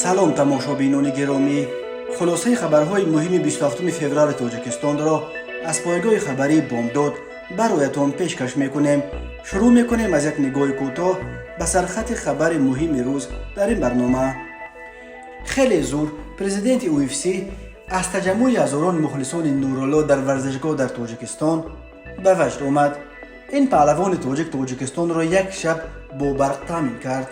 Салом, тамошобинони гиромӣ! Хулосаи хабарҳои муҳими 27 феврали Тоҷикистонро аз пойгоҳи хабарии «Бомдод» бароятон пешкаш мекунем. Шурӯъ мекунем аз як нигоҳи кӯтоҳ ба сархати хабари муҳими рӯз дар ин барнома. Хеле зур президенти UFC аз таҷаммӯи ҳазорон мухлисони Нурулло дар варзишгоҳ дар Тоҷикистон ба ваҷд омад. Ин паҳлавони тоҷик Тоҷикистонро як шаб бо барқ таъмин кард.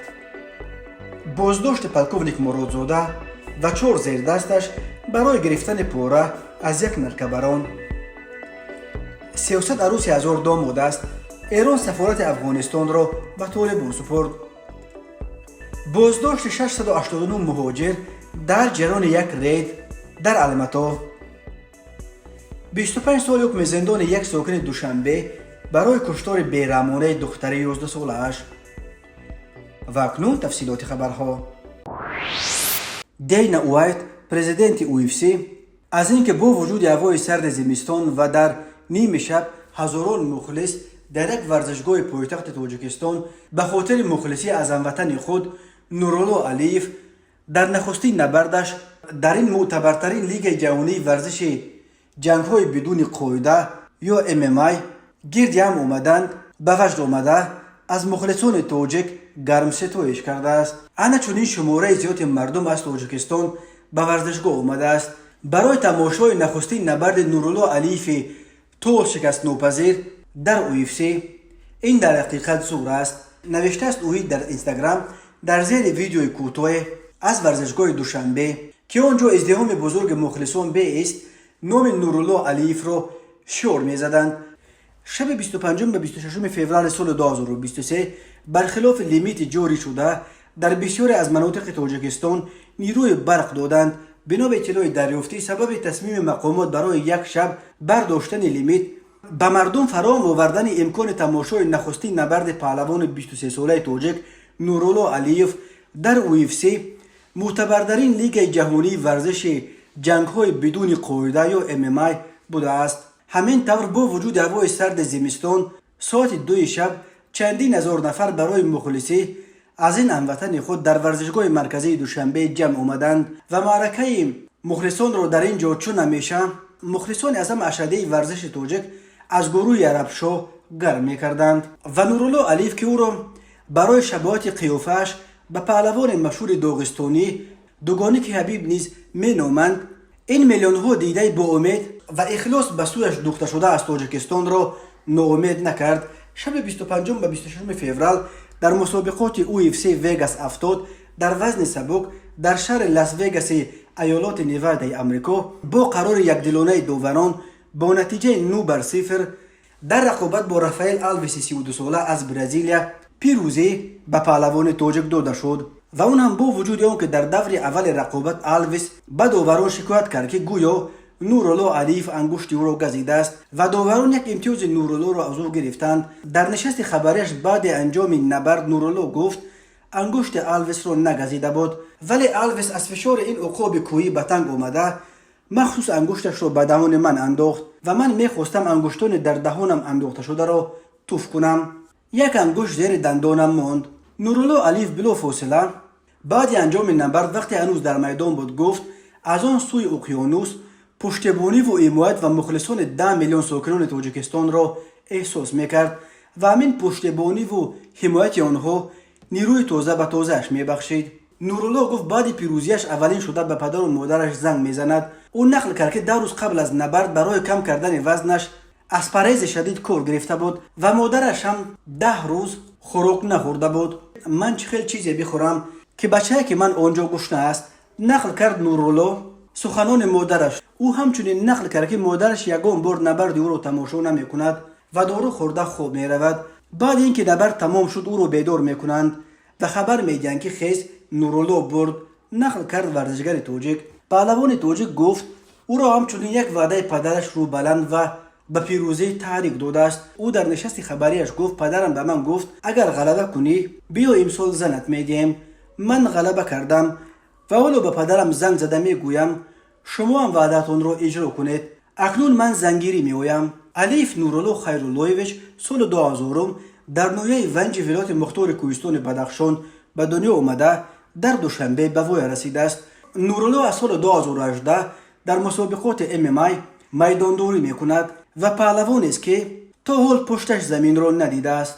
Боздошти полковник Муродзода ва чор зердасташ барои гирифтани пора аз як наркабарон. Сиёсат аруси ҳазор домод аст. Эрон сафорати Афғонистонро ба Толибон супурд. Боздошти 689 муҳоҷир дар ҷараёни як рейд дар Алмато. 25 соли ҳукми зиндони як сокини Душанбе барои куштори бераҳмонаи духтари 11-солааш. Ва акнун тафсилоти хабарҳо. Дейна Уайт, президенти UFC, аз ин ки бо вуҷуди ҳавои сарди зимистон ва дар ними шаб ҳазорон мухлис дар як варзишгоҳи пойтахти Тоҷикистон ба хотири мухлисӣ аз ҳамватани худ Нурулло Алиев дар нахустин набардаш дар ин мӯътабартарин лигаи ҷаҳонии варзиши ҷангҳои бидуни қоида ё ММА гирди ҳам омаданд, ба ваҷд омада, аз мухлисони тоҷик гарм ситоиш кардааст. Ана чунин шумораи зиёди мардум аз Тоҷикистон ба варзишгоҳ омадааст барои тамошои нахустин набарди Нурулло Алиеви то шикастнопазир дар UFC. «Ин дар ҳақиқат зур аст», навиштааст ӯ дар Инстаграм дар зери видеои кӯтоҳе аз варзишгоҳи Душанбе, ки он ҷо издиҳоми бузурги мухлисон беист номи Нурулло Алиевро шиор мезаданд. Шаби 25 ба 26 феврали соли 2023 бархилофи лимити ҷорӣ шуда дар бисёре аз манотиқи Тоҷикистон нирӯи барқ доданд. Бино ба иттилои дарёфтӣ, сабаби тасмими мақомот барои як шаб бардоштани лимит ба мардум фароҳам овардани имкони тамошои нахустин набарди паҳлавони 23-солаи тоҷик Нурулло Алиев дар UFC, мӯътабартарин лигаи ҷаҳонии варзиши ҷангҳои бидуни қоида ё ММА будааст. Ҳамин тавр, бо вуҷуди ҳавои сарди зимистон, соати 2-и шаб чандин ҳазор нафар барои мухлисӣ аз ин ҳамватани худ дар варзишгоҳи марказии Душанбе ҷамъ омаданд ва маъракаи мухлисонро дар ин ҷо чун ҳамеша мухлисони аз ҳама ашаддии варзиши тоҷик аз гурӯҳи Арабшоҳ гарм мекарданд. Ва Нурулло Алиев, ки ӯро барои шабоҳати қиёфааш ба паҳлавони машҳури доғистонӣ Дугоники Ҳабиб низ меноманд, ин миллионҳо дидаи боумед ва ихлос ба сӯяш духташуда аз Тоҷикистонро ноумед накард. Шаби 25 ба 26 феврал дар мусобиқоти UFC Вегас 70 дар вазни сабук дар шаҳри Лас Вегаси иёлоти Невадаи Амрико бо қарори якдилонаи доварон бо натиҷаи 9 бар 0 дар рақобат бо Рафаэл Алвеси 32-сола аз Бразилия пирӯзӣ ба паҳлавони тоҷик дода шуд. Ва он ҳам бо вуҷуди он ки дар даври аввали рақобат Алвес ба доварон шикоят кард, ки гӯё Нурулло Алиев ангушти ӯро газидааст ва доварон як имтиёзи Нуруллоро аз ӯ гирифтанд. Дар нишасти хабарияш баъди анҷоми набард Нурулло гуфт, ангушти Алвесро нагазида буд, вале Алвес аз фишори ин уқоби кӯҳӣ ба танг омада, махсус ангушташро ба даҳони ман андохт ва ман мехостам ангуштони дар даҳонам андохташударо туф кунам. Як ангушт зери дандонам монд. Нурулло Алиев билофосила баъди анҷоми набард, вақте ҳанӯз дар майдон буд, гуфт, аз он сӯи уқёнус пуштибониву ҳимоят ва мухлисони 10 миллион сокинони Тоҷикистонро эҳсос мекард ва ҳамин пуштибониву ҳимояти онҳо нирӯи тоза ба тозааш мебахшид. Нурулло гуфт, баъди пирӯзиаш аввалин шуда ба падару модараш занг мезанад. Ӯ нақл кард, ки 10 рӯз қабл аз набард барои кам кардани вазнаш аз парҳези шадид кор гирифта буд ва модараш ҳам 10 рӯз хӯрок нахӯрда буд. «Ман чӣ хел чизе бихӯрам, ки бачае ки ман он ҷо гушна аст», нақл кард Нурулло суханони модараш. Ӯ ҳамчунин нақл кард, ки модараш ягон бор набарди ӯро тамошо намекунад ва дору хӯрда хоб меравад. Баъди ин ки набард тамом шуд, ӯро бедор мекунанд ва хабар медиҳанд, ки хез, Нурулло бурд, нақл кард варзишгари тоҷик. Паҳлавони тоҷик гуфт, ӯро ҳамчунин як ваъдаи падараш рӯбаланд ва ба пирӯзӣ таҳрик додааст. Ӯ дар нишасти хабарияш гуфт: «Падарам ба ман гуфт, агар ғалаба кунӣ, биё, имсол занат медиҳем. Ман ғалаба кардам ва ҳоло ба падарам занг зада мегӯям, шумоам ваъдаатонро иҷро кунед. Акнун ман зангирӣ меоям». Алиев Нурулло Хайруллоевич соли 2000 дар ноҳияи Ванҷи вилояти мухтори Кӯҳистони Бадахшон ба дунё омада. Дар Душанбе ба воя расидааст. Нурулло аз соли 2018 дар мусобиқоти ММА майдондорӣ мекунад ва паҳлавонест, ки то ҳол пушташ заминро надидааст.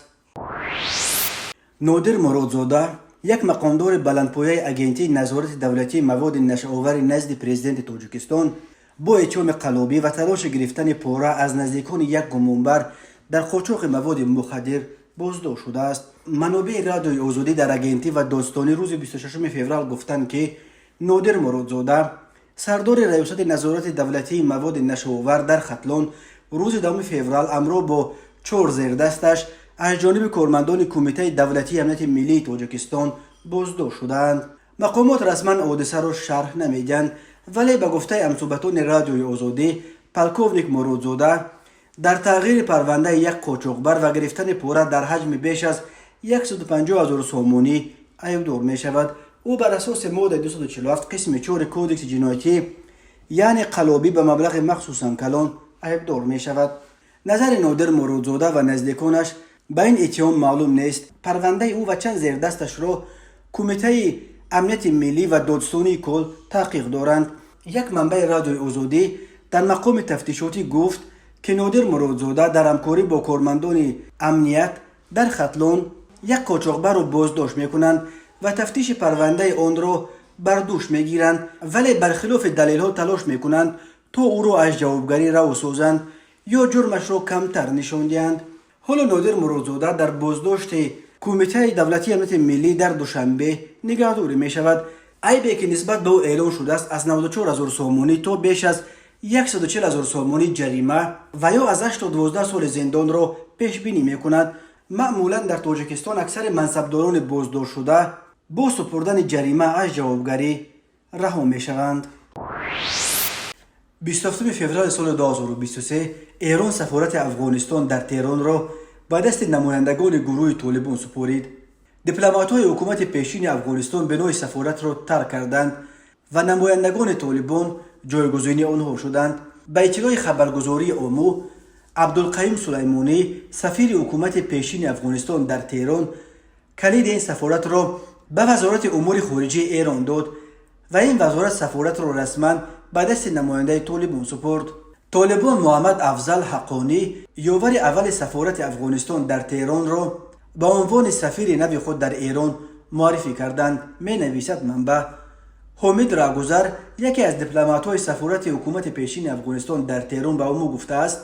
Нодир Муродзода, як мақомдори баландпояи Агентии назорати давлатии маводи нашъаовари назди Президенти Тоҷикистон, бо иттиҳоми қаллобӣ ва талоши гирифтани пора аз наздикони як гумонбар дар қочоқи маводи мухаддир боздошт шудааст. Манобеи Радиои Озодӣ дар агентӣ ва додстонӣ рӯзи 26 феврал гуфтанд, ки Нодир Муродзода, сардори Раёсати назорати давлатии маводи нашъаовар дар Хатлон, рӯзи 10 феврал ҳамроҳ бо чор зердасташ аз ҷониби кормандони Кумитаи давлатии амнияти миллии Тоҷикистон боздошт шудаанд. Мақомот расман ҳодисаро шарҳ намедиҳанд, вале ба гуфтаи ҳамсӯҳбатони Радиои Озодӣ, полковник Муродзода дар тағйири парвандаи як қочоқбар ва гирифтани пора дар ҳаҷми беш аз 150 ҳазор сомонӣ айбдор мешавад. Ӯ бар асоси моддаи 247 қисми 4 Кодекси ҷиноятӣ, яъне қаллобӣ ба маблағи махсусан калон, айбдор мешавад. Назари Нодир Муродзода ва наздиконаш ба ин иттиҳом маълум нест. Парвандаи ӯ ва чанд зердасташро Кумитаи амнияти миллӣ ва додстонии кул таҳқиқ доранд. Як манбаи Радиои Озодӣ дар мақоми тафтишотӣ гуфт, ки Нодир Муродзода дар ҳамкорӣ бо кормандони амният дар Хатлон як қочоқбарро боздошт мекунанд ва тафтиши парвандаи онро бар дӯш мегиранд, вале бархилофи далелҳо талош мекунанд, то ӯро аз ҷавобгарӣ раҳо созанд ё ҷурмашро камтар нишон диҳанд. Ҳоло Нодир Муродзода дар боздошти Кумитаи давлатии амнияти миллӣ дар Душанбе нигаҳдорӣ мешавад. Айбе, ки нисбат ба ӯ эълон шудааст, аз 94 ҳазор сомонӣ то беш аз 140 ҳазор сомонӣ ҷарима ва ё аз 8 то 12 соли зиндонро пешбинӣ мекунад. Маъмулан дар Тоҷикистон аксари мансабдорони боздоштшуда бо супурдани ҷарима аз ҷавобгарӣ раҳо мешаванд. 27 феврали соли 2023 Эрон сафорати Афғонистон дар Теҳронро ба дасти намояндагони гурӯҳи Толибон супорид. Дипломатҳои ҳукумати пешини Афғонистон бинои сафоратро тарк карданд ва намояндагони Толибон ҷойгузини онҳо шуданд. Ба иттилои хабаргузории Омӯ, Абдулқаюм Сулаймонӣ, сафири ҳукумати пешини Афғонистон дар Теҳрон, калиди ин сафоратро ба Вазорати умури хориҷии Эрон дод ва ин вазорат сафоратро расман ба дасти намояндаи Толибон супурд. Толибон Муҳаммад Афзал Ҳаққонӣ, ёвари аввали сафорати Афғонистон дар Теҳронро ба унвони сафири нави худ дар Эрон муаррифӣ карданд, менависад манбаъ. Ҳомид Раҳгузар, яке аз дипломатҳои сафорати ҳукумати пешини Афғонистон дар Теҳрон, ба ӯ гуфтааст,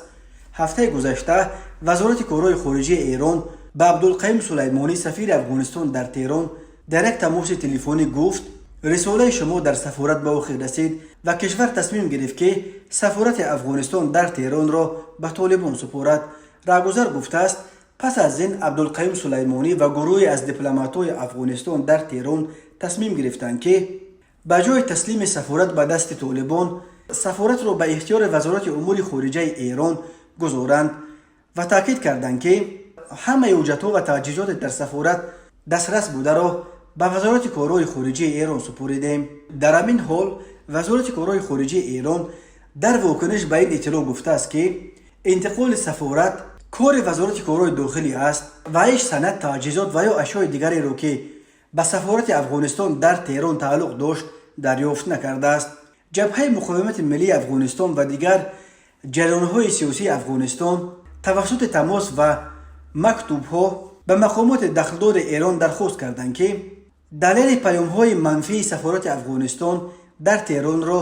ҳафтаи гузашта Вазорати корҳои хориҷии Эрон ба Абдулқаюм Сулаймонӣ, сафири Афғонистон дар Теҳрон, дар як тамоси телефонӣ гуфт: «Рисолаи шумо дар сафорат ба охир расид ва кишвар тасмим гирифт, ки сафорати Афғонистон дар Теҳронро ба Толибон супорад». Раҳгузар гуфтааст, пас аз ин Абдулқаюм Сулаймонӣ ва гурӯҳе аз дипломатҳои Афғонистон дар Теҳрон тасмим гирифтанд, ки ба ҷои таслими сафорат ба дасти Толибон, сафоратро ба ихтиёри Вазорати умури хориҷаи Эрон гузоранд ва таъкид карданд, ки ҳамаи ҳуҷҷатҳо ва таҷҳизоте дар сафорат дастрас бударо ба Вазорати корҳои хориҷии Эрон супоридем. Дар ҳамин ҳол Вазорати корҳои хориҷии Эрон дар вокуниш ба ин иттилоъ гуфтааст, ки интиқоли сафорат кори Вазорати корҳои дохилӣ аст ва ҳеҷ санад, таҷҳизот ва ё ашёи дигареро, ки ба сафорати Афғонистон дар Теҳрон тааллуқ дошт, дарёфт накардааст. Ҷабҳаи муқовимати миллии Афғонистон ва дигар ҷараёнҳои сиёсии Афғонистон тавассути тамос ва мактубҳо ба мақомоти дахлдори Эрон дархост карданд, ки далели паёмҳои манфии сафорати Афғонистон дар Теҳронро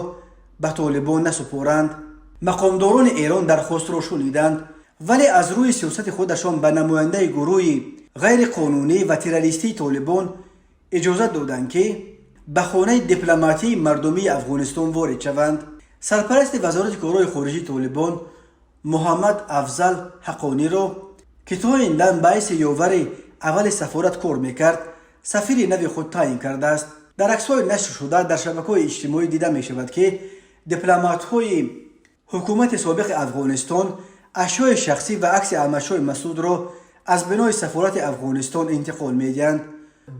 ба Толибон насупоранд. Мақомдорони Эрон дархостро шуниданд, вале аз рӯи сиёсати худашон ба намояндаи гурӯҳи ғайриқонунӣ ва террористии Толибон иҷозат доданд, ки ба хонаи дипломатии мардумии Афғонистон ворид шаванд. Сарпарасти Вазорати корҳои хориҷии Толибон Муҳаммад Афзал Ҳаққониро, ки то ин дам ба ҳайси ёвари аввали сафорат кор мекард, сафири нави худ таъин кардааст. Дар аксҳои нашршуда дар шабакаҳои иҷтимоӣ дида мешавад, ки дипломатҳои ҳукумати собиқи Афғонистон ашёи шахсӣ ва акси Аҳмадшоҳи Масудро аз бинои сафорати Афғонистон интиқол медиҳанд.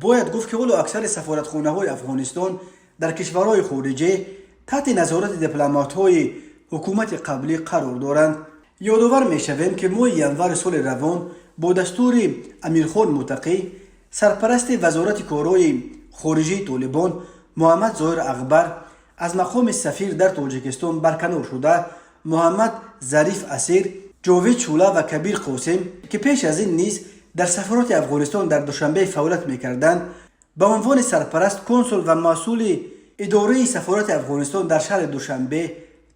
Бояд гуфт, ки ҳоло аксари сафоратхонаҳои Афғонистон дар кишварҳои хориҷӣ таҳти назорати дипломатҳои ҳукумати қаблӣ қарор доранд. Ёдовар мешавем, ки моҳи январи соли равон бо дастури Амирхон Муттақӣ, сарпарасти Вазорати корҳои хориҷии Толибон Муҳаммад Зоҳир Акбар аз мақоми сафир дар Тоҷикистон барканор шуда, Муҳаммад Зариф Асир, Ҷовид Шӯла ва Кабир Қосим, ки пеш аз ин низ дар сафорати Афғонистон дар Душанбе фаъолият мекарданд, ба унвони сарпараст консул ва масъули идораи сафорати Афғонистон дар шаҳри Душанбе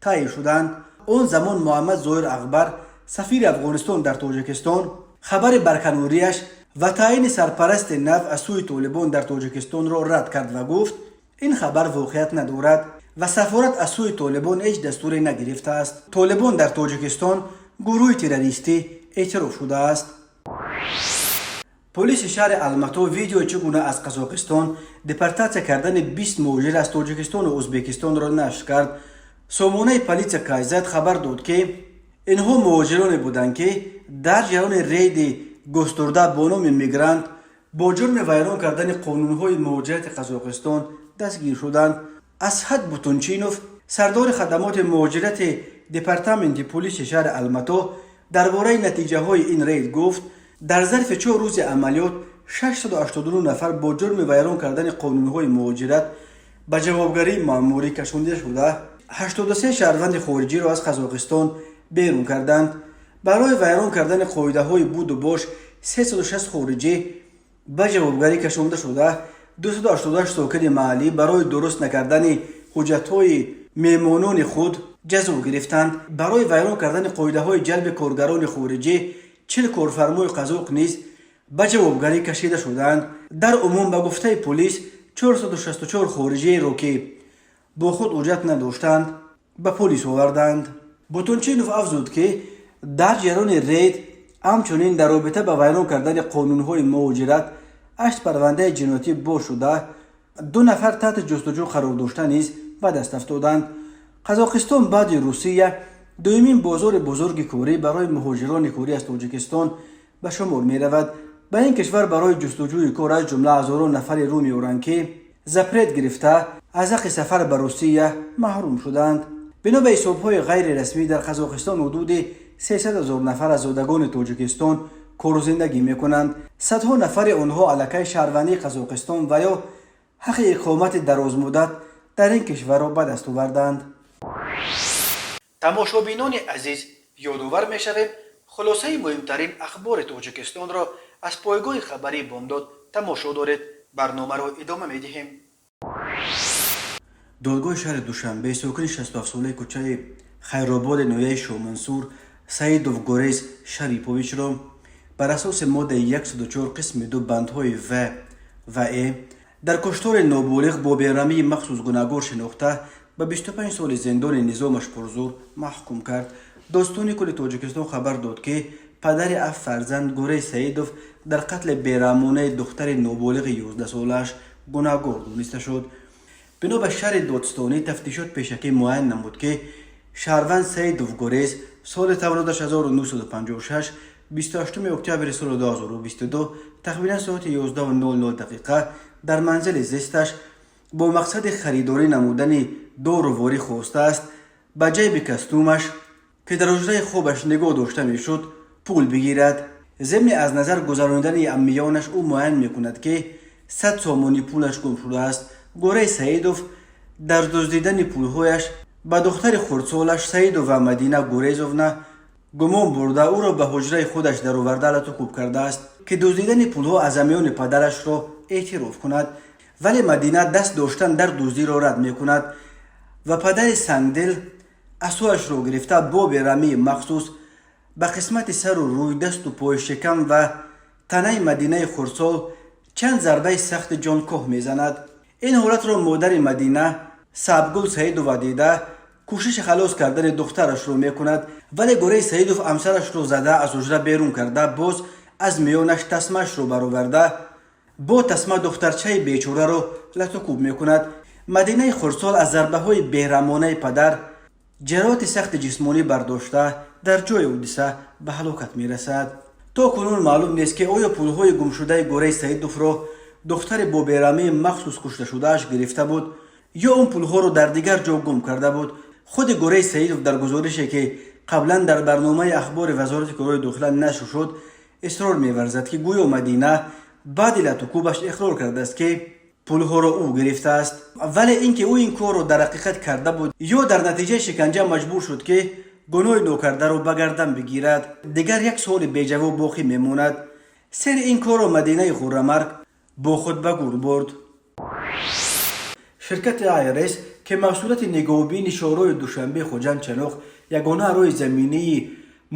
таъин шуданд. Он замон Муҳаммад Зоҳир Акбар, сафири Афғонистон дар Тоҷикистон, хабари барканориаш ва таъини сарпарасти нав аз сӯи Толибон дар Тоҷикистонро рад кард ва гуфт, ин хабар воқеият надорад ва сафорат аз сӯи Толибон ҳеҷ дастуре нагирифтааст. Толибон дар Тоҷикистон гурӯҳи террористӣ эътироф шудааст. Полиси шаҳри Алмато видеои чӣ гуна аз Қазоқистон депортатсия кардани 20 муҳоҷир аз Тоҷикистону Ӯзбекистонро нашр кард. Сомонаи Полиция kz хабар дод, ки инҳо муҳоҷироне буданд, ки дар ҷараёни рейди густурда бо номи «Мигрант» бо ҷурми вайрон кардани қонунҳои муҳоҷирати Қазоқистон дастгир шуданд. Асҳат Бутунчинов, сардори хадамоти муҳоҷирати департаменти полиси шаҳри Алмато, дар бораи натиҷаҳои ин рейд гуфт, дар зарфи 4 рӯзи амалиёт 689 нафар бо ҷурми вайрон кардани қонунҳои муҳоҷират ба ҷавобгарии маъмурӣ кашонида шуда, 83 шаҳрванди хориҷиро аз Қазоқистон берун карданд. Барои вайрон кардани қоидаҳои буду бош 360 хориҷӣ ба ҷавобгарӣ кашонда шуда, 288 сокини маҳаллӣ барои дуруст накардани ҳуҷҷатҳои меҳмонони худ ҷазо гирифтанд. Барои вайрон кардани қоидаҳои ҷалби коргарони хориҷӣ 40 корфармои қазоқ низ ба ҷавобгарӣ кашида шуданд. Дар умум, ба гуфтаи полис, 464 хориҷиеро, ки бо худ ҳуҷҷат надоштанд, ба полис оварданд. Бутунчинов афзуд, ки дар ҷараёни рейд ҳамчунин дар робита ба вайрон кардани қонунҳои муҳоҷират ҳашт парвандаи ҷиноятӣ боз шуда, ду нафар таҳти ҷустуҷӯ қарор дошта низ ба даст афтоданд. Қазоқистон баъди Русия дуюмин бозори бузурги корӣ барои муҳоҷирони корӣ аз Тоҷикистон ба шумор меравад. Ба ин кишвар барои ҷустуҷӯи кор аз ҷумла ҳазорон нафаре рӯ меоранд, ки запрет гирифта, аз ҳаққи сафар ба Русия маҳрум шуданд. Бино ба ҳисобҳои ғайрирасмӣ, дар Қазоқистон ҳудуди 300 ҳазор нафар аз зодагони Тоҷикистон кору зиндагӣ мекунанд. Садҳо нафари онҳо аллакай шаҳрвандии Қазоқистон ва ё ҳаққи иқомати дарозмуддат дар ин кишварро ба даст оварданд. Тамошобинони азиз, ёдовар мешавем, хулосаи муҳимтарин ахбори Тоҷикистонро аз пойгоҳи хабарии Бомдод тамошо доред. Барномаро идома медиҳем. Додгоҳи шаҳри Душанбе сокини 67-солаи кӯчаи Хайрободи ноҳияи Шоҳмансур Саидов Горез Шариповичро бар асоси моддаи 104 қисми 2 бандҳои в ва э дар куштори ноболиғ бо бераҳмии махсус гунаҳгор шинохта, ба 25 соли зиндони низомаш пурзур маҳкум кард. Додситони кулли Тоҷикистон хабар дод, ки падари ҳафт фарзанд Гурез Саидов дар қатли бераҳмонаи духтари ноболиғи 11-солааш гунаҳгор дониста шуд. Бино ба шарҳи додситонӣ, тафтишот пешакӣ муайян намуд, ки шаҳрванд Саидов Гурез, соли таваллудаш 1956, 28 октябри соли 2022 тахминан соати 11:00 дақиқа дар манзили зисташ бо мақсади харидорӣ намудани доруворӣ хостааст ба ҷайби костюмаш, ки дар ҳуҷраи хобаш нигоҳ дошта мешуд, пул бигирад. Зимни аз назар гузаронидани аммиёнаш ӯ муайян мекунад, ки 100 сомонӣ пулаш гум шудааст. Гурез Саидов дар дуздидани пулҳояш ба духтари хурдсолаш Саидова Мадина Гурезовна гумон бурда, ӯро ба ҳуҷраи худаш дароварда, лату кӯб кардааст, ки дуздидани пулҳо аз амиёни падарашро эътироф кунад. Вале Мадина даст доштан дар дуздиро рад мекунад ва падари сангдил асояшро гирифта, бо бераҳмии махсус ба қисмати сару рӯй, дасту пой, шикам ва танаи Мадинаи хурдсол чанд зарбаи сахти ҷонкоҳ мезанад. Ин ҳолатро модари Мадина Сабгул Саидова дида, кӯшиши халос кардани духтарашро мекунад, вале Гурез Саидов ҳамсарашро зада, аз ҳуҷра берун карда, боз аз миёнаш тасмаашро бароварда, бо тасма духтарчаи бечораро латукӯб мекунад. Мадинаи хурдсол аз зарбаҳои бераҳмонаи падар ҷароҳати сахти ҷисмонӣ бардошта, дар ҷои ҳодиса ба ҳалокат мерасад. То кунун маълум нест, ки оё пулҳои гумшудаи Гурез Саидовро духтари бо бераҳмии махсус кушташудааш гирифта буд ё он пулҳоро дар дигар ҷо гум карда буд. Худи Гурез Саидов дар гузорише, ки қаблан дар барномаи ахбори Вазорати корҳои дохила нашр шуд, исрор меварзад, ки гӯё Мадина баъди латукӯбаш иқрор кардааст, ки пулҳоро аз амиёни падараш дуздидааст. Пулҳоро ӯ гирифтааст, вале ин ки ӯ ин корро дар ҳақиқат карда буд ё дар натиҷаи шиканҷа маҷбур шуд, ки гуноҳи нокардаро ба гардан бигирад, дигар як суоли беҷавоб боқӣ мемонад. Сири ин корро Мадинаи ғуррамарг бо худ ба гур бурд. Ширкати АРС, ки масъулияти нигоҳубини шоҳроҳи Душанбе Хуҷанд Чаноқ, ягона роҳи заминии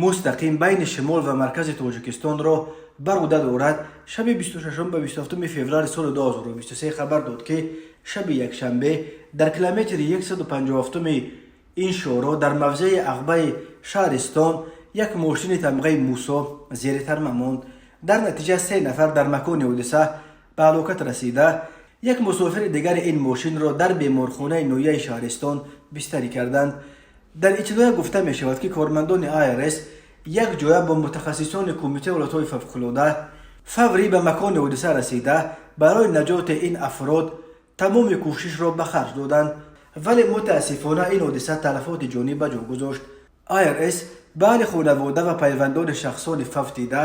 мустақим байни шимол ва маркази Тоҷикистонро бар уҳда дорад, шаби 26 ба 27 феврали соли 2023 хабар дод, ки шаби якшанбе дар километри 157 ин шоҳроҳ дар мавзеи Ағбаи шаҳристон як мошини тамғаи Мусо зери тарма монд. Дар натиҷа се нафар дар макони ҳодиса ба ҳалокат расида, як мусофири дигари ин мошинро дар беморхонаи ноҳияи шаҳристон бистарӣ карданд. Дар иттилоя гуфта мешавад, ки кормандони АРС якҷоя бо мутахассисони Кумитаи ҳолатҳои фавқулода фаврӣ ба макони ҳодиса расида, барои наҷоти ин афрод тамоми кӯшишро ба харҷ доданд, вале мутаассифона ин ҳодиса талафоти ҷонӣ ба ҷо гузошт. АРС ба аҳли хонавода ва пайвандони шахсони фавтида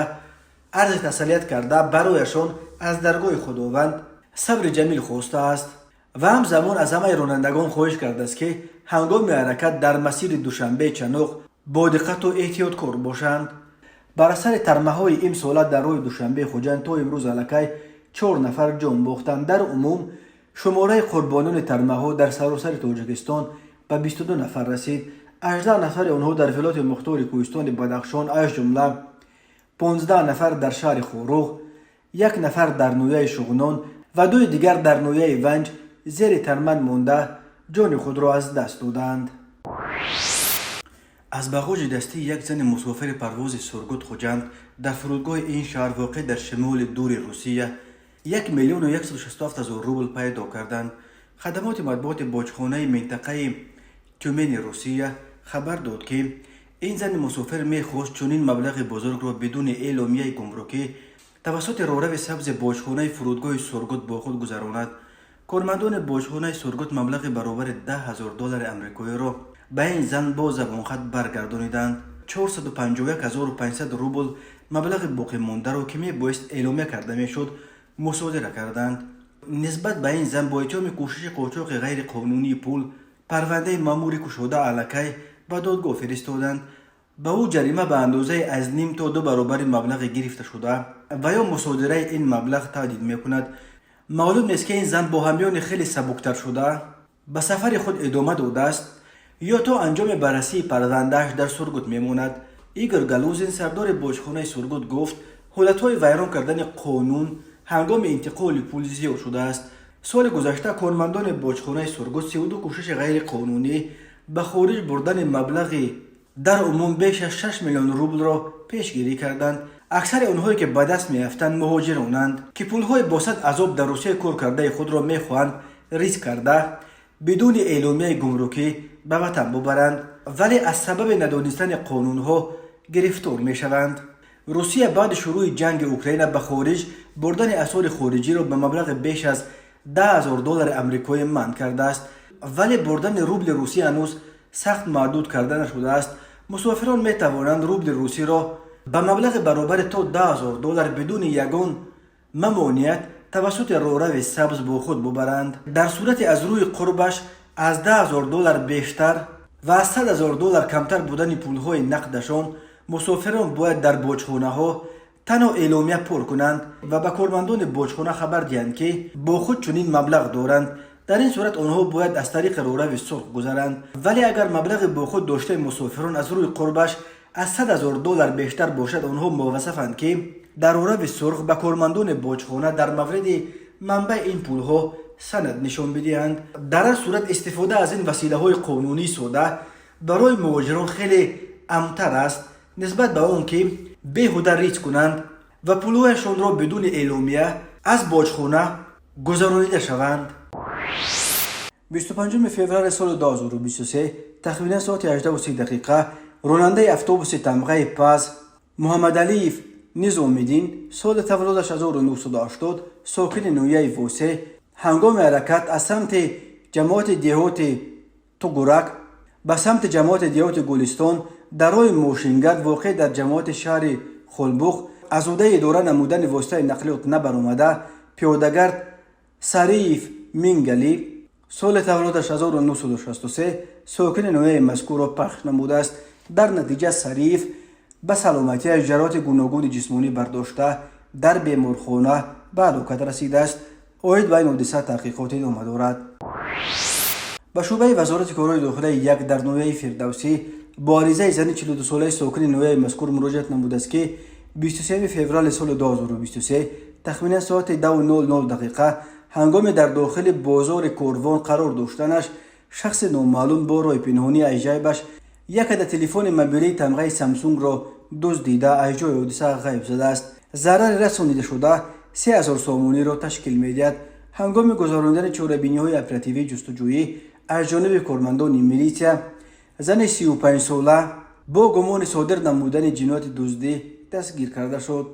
арзи тасалият карда, барояшон аз даргоҳи Худованд сабри ҷамил хостааст ва ҳамзамон аз ҳамаи ронандагон хоҳиш кардааст, ки ҳангоми ҳаракат дар масири Душанбе Чаноқ бо диққату эҳтиёткор бошанд. Бар асари тармаҳои имсола дар роҳи Душанбе Хуҷанд то имрӯз аллакай чор нафар ҷон бохтанд. Дар умум шумораи қурбониёни тармаҳо дар саросари Тоҷикистон ба 22 нафар расид. 18 нафари онҳо дар вилояти мухтори кӯҳистони Бадахшон, аз ҷумла 15 нафар дар шаҳри Хоруғ, як нафар дар ноҳияи Шуғнон ва дуи дигар дар ноҳияи Ванҷ зери тарман монда ҷони худро аз даст доданд. Аз бағоҷи дастии як зани мусофири парвози Сургут Хуҷанд дар фурудгоҳи ин шаҳр, воқеъ дар шимоли дури Русия, 1 167 000 рубл пайдо карданд. Хадамоти матбуоти боҷхонаи минтақаи Тюмени Русия хабар дод, ки ин зани мусофир мехост чунин маблағи бузургро бидуни эъломияи гумрукӣ тавассути роҳрави сабзи боҷхонаи фурудгоҳи Сургут бо худ гузаронад. Кормандони боҷхонаи Сургут маблағи баробари 10 000 доллари амрикоиро ба ин зан бо забонхат баргардониданд. 451 500 рубл маблағи боқимондаро, ки мебоист эъломия карда мешуд, мусодира карданд. Нисбат ба ин зан бо иттиҳоми кӯшиши қочоқи ғайриқонунии пул парвандаи маъмурӣ кушода, аллакай ба додгоҳ фиристоданд. Ба ӯ ҷарима ба андозаи аз ним то ду баробари маблағи гирифташуда ва ё мусодираи ин маблағ таҳдид мекунад. Маълум нест, ки ин зан бо ҳамёни хеле сабуктаршуда ба сафари худ идома додааст ё то анҷоми баррасии парвандааш дар Сургут мемонад. Игор Галузин, сардори боҷхонаи Сургут, гуфт, ҳолатҳои вайрон кардани қонун ҳангоми интиқоли пул зиёд шудааст. Соли гузашта кормандони боҷхонаи Сургут 32 кӯшиши ғайриқонунӣ ба хориҷ бурдани маблағи дар умум беш аз 6 миллион рублро пешгирӣ карданд. Аксари онҳое, ки ба даст меафтанд, муҳоҷиронанд, ки пулҳои бо сад азоб дар Русия кор кардаи худро мехоҳанд риск карда, бидуни эъломияи гумрукӣ ба ватан бубаранд, вале аз сабаби надонистани қонунҳо гирифтор мешаванд. Русия баъди шурӯъи ҷанги Украина ба хориҷ бурдани асъори хориҷиро ба маблағи беш аз 10 000 доллари амрикоӣ манъ кардааст, вале бурдани рубли русӣ ҳанӯз сахт маҳдуд карда нашудааст. Мусофирон метавонанд рубли русиро ба маблағи баробари то 10 000 доллар бидуни ягон мамоният тавассути роҳрави сабз бо худ бубаранд. Дар сурати аз рӯи қурбаш аз 10 000 доллар бештар ва аз 100 000 доллар камтар будани пулҳои нақдашон, мусофирон бояд дар боҷхонаҳо танҳо эъломия пур кунанд ва ба кормандони боҷхона хабар диҳанд, ки бо худ чунин маблағ доранд. Дар ин сурат онҳо бояд аз тариқи роҳрави сурх гузаранд. Вале агар маблағи бо худ доштаи мусофирон аз рӯи қурбаш аз 100 000 доллар бештар бошад, онҳо муваззафанд, ки дар роҳрави сурх ба кормандони боҷхона дар мавриди манбаи ин пулҳо санад нишон бидиҳанд. Дар ҳар сурат, истифода аз ин василаҳои қонунии сода барои муҳоҷирон хеле амнтар аст нисбат ба он ки беҳуда риск кунанд ва пулҳояшонро бидуни эъломия аз боҷхона гузаронида шаванд. 25 феврали соли 2023, тахминан соати 18:30 дақиқа, ронандаи автобуси тамғаи ПАЗ Муҳаммадалиев Низомиддин, соли таваллудаш 1980, сокини ноҳияи Восе, ҳангоми ҳаракат аз самти ҷамоати деҳоти Тугурак ба самти ҷамоати деҳоти Гулистон дар роҳи мошингард, воқеъ дар ҷамоати шаҳри Хулбух, аз ӯҳдаи идора намудани воситаи нақлиёт набаромада, пиёдагард Сариев Мингали, соли таваллудаш 1963, сокини ноҳияи мазкурро пахш намудааст. Дар натиҷа Сариев ба саломатиаш ҷароҳати гуногуни ҷисмонӣ бардошта, дар беморхона ба ҳалокат расидааст. Оид ба ин ҳодиса таҳқиқот идома дорад. Ба шӯъбаи Вазорати корҳои дохилаи як дар ноҳияи Фирдавсӣ бо аризаи зани 42-солаи сокини ноҳияи мазкур муроҷиат намудааст, ки 23 феврали соли 2023 тахминан соати 10:00 дақиқа ҳангоме дар дохили бозори Корвон қарор доштанаш, шахси номаълум бо роҳи пинҳонӣ аз ҷайбаш як ада телефони мобилии тамғаи Самсунгро дуздида, аз ҷои ҳодиса ғайб задааст. Зарари расонидашуда 3000 сомониро ташкил медиҳад. Ҳангоми гузаронидани чорабиниҳои оперативии ҷустуҷӯӣ аз ҷониби кормандони милитсия зани 35-сола бо гумони содир намудани ҷинояти дуздӣ дастгир карда шуд.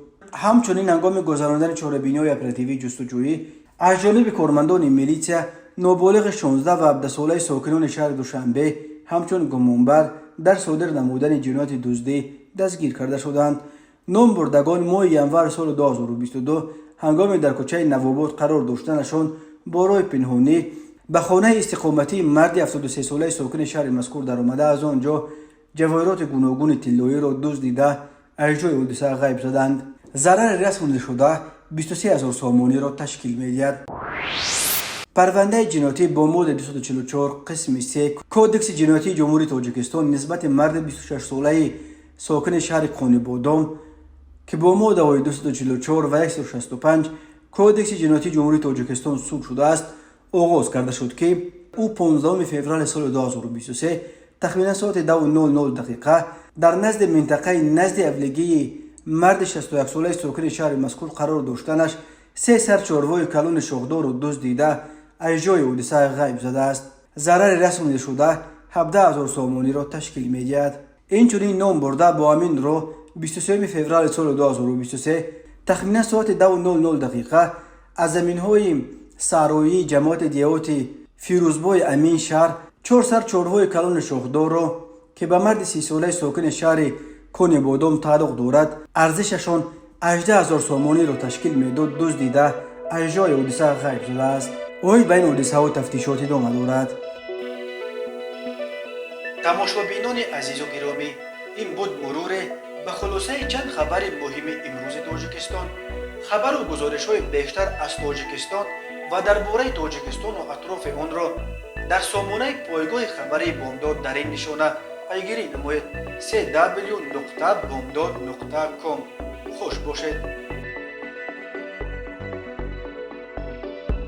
Ҳамчунин, ҳангоми гузаронидани чорабиниҳои оперативии ҷустуҷӯӣ аз ҷониби кормандони милитсия ноболиғи 16 ва 17-солаи сокинони шаҳри Душанбе ҳамчун гумонбар дар содир намудани ҷинояти дуздӣ дастгир карда шуданд. Номбурдагон моҳи январи соли 2022 ҳангоме дар кӯчаи Навобод қарор доштанашон бо роҳи пинҳонӣ ба хонаи истиқоматии марди 73-солаи сокини шаҳри мазкур даромада, аз он ҷо ҷавоҳироти гуногуни тиллоиро дуздида, аз ҷои ҳодиса ғайб заданд. Зарари расонидашуда 23 ҳазор сомониро ташкил медиҳад. Парвандаи ҷиноятӣ бо моддаи 244 қисми 3 Кодекси ҷиноятии Ҷумҳурии Тоҷикистон нисбати марди 26-солаи сокини шаҳри Конибодом, ки бо моддаҳои 244 ва 165 Кодекси ҷиноятии Ҷумҳурии Тоҷикистон суд шудааст, оғоз карда шуд, ки ӯ 15 феврали соли 2023 тахминан соати 10:00 дақиқа дар назди минтақаи назди авлигии марди 61-солаи сокини шаҳри мазкур қарор доштанаш се сар чорвои калони шохдору дуздида, аз ҷои ҳодиса ғайб задааст. Зарари расонидашуда 17 ҳазор сомониро ташкил медиҳад. Инчунин, номбурда бо ҳамин роҳ 23 феврали соли 2023 тахминан соати 10:00 дақиқа аз заминҳои саҳроии ҷамоати деҳоти Фирӯзбои Амин шаҳр чор сар чорвои калони шохдорро, ки ба марди 30-солаи сокини шаҳри Конибодом тааллуқ дорад, арзишашон 18 ҳазор сомониро ташкил медод, дуздида, аз ҷои ҳодиса ғайб задааст. Оид ба ин ҳодисаҳо тафтишот идома дорад. Тамошобинони азизу гиромӣ, ин буд муруре ба хулосаи чанд хабари муҳими имрӯзи Тоҷикистон. Хабару гузоришҳои бештар аз Тоҷикистон ва дар бораи Тоҷикистону атрофи онро дар сомонаи пойгоҳи хабарии Бомдод дар ин нишона пайгирӣ намоед: cw.bomdod.com. Хуш бошед.